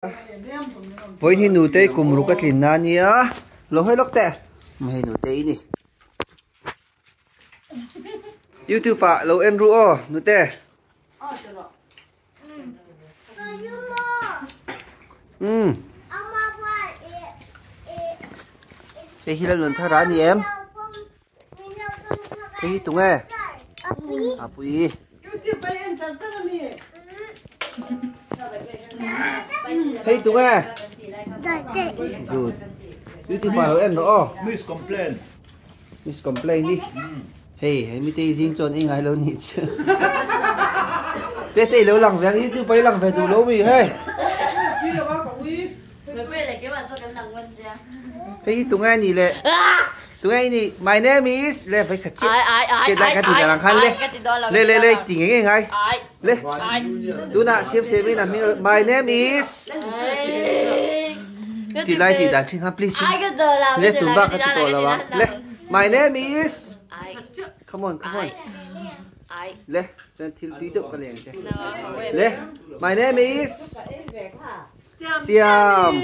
Vawiin hi nutei kum ruk a tlin na ania lo hawi lawk teh hei nutei i ni youtube ah lo en ru aw nute umm hei hi lalnun thar a ni em hei hi tunge apui. Hei tu nge? Good. YouTube ah lo en rawh aw. Miss complain. Miss complain ni. Hei, hei mi te zing chuan i ngai lo ni chu. Te te lo lang ve YouTube ai lang ve du lo mi hei. Hei tu nge ni le? Tu nge ni? My name is le vai khat chi. Ke dai ka ti da lang khan le. Le le le ti nge nge ngai. Le. Tuna siam siam in a hming my name is Ti lai ti dan thin khan please. Le tu ba ka ti to lo ang. Le. My name is Come on, come on. Le, chuan thil tui deuh ka leng che. Le, my name is Siam.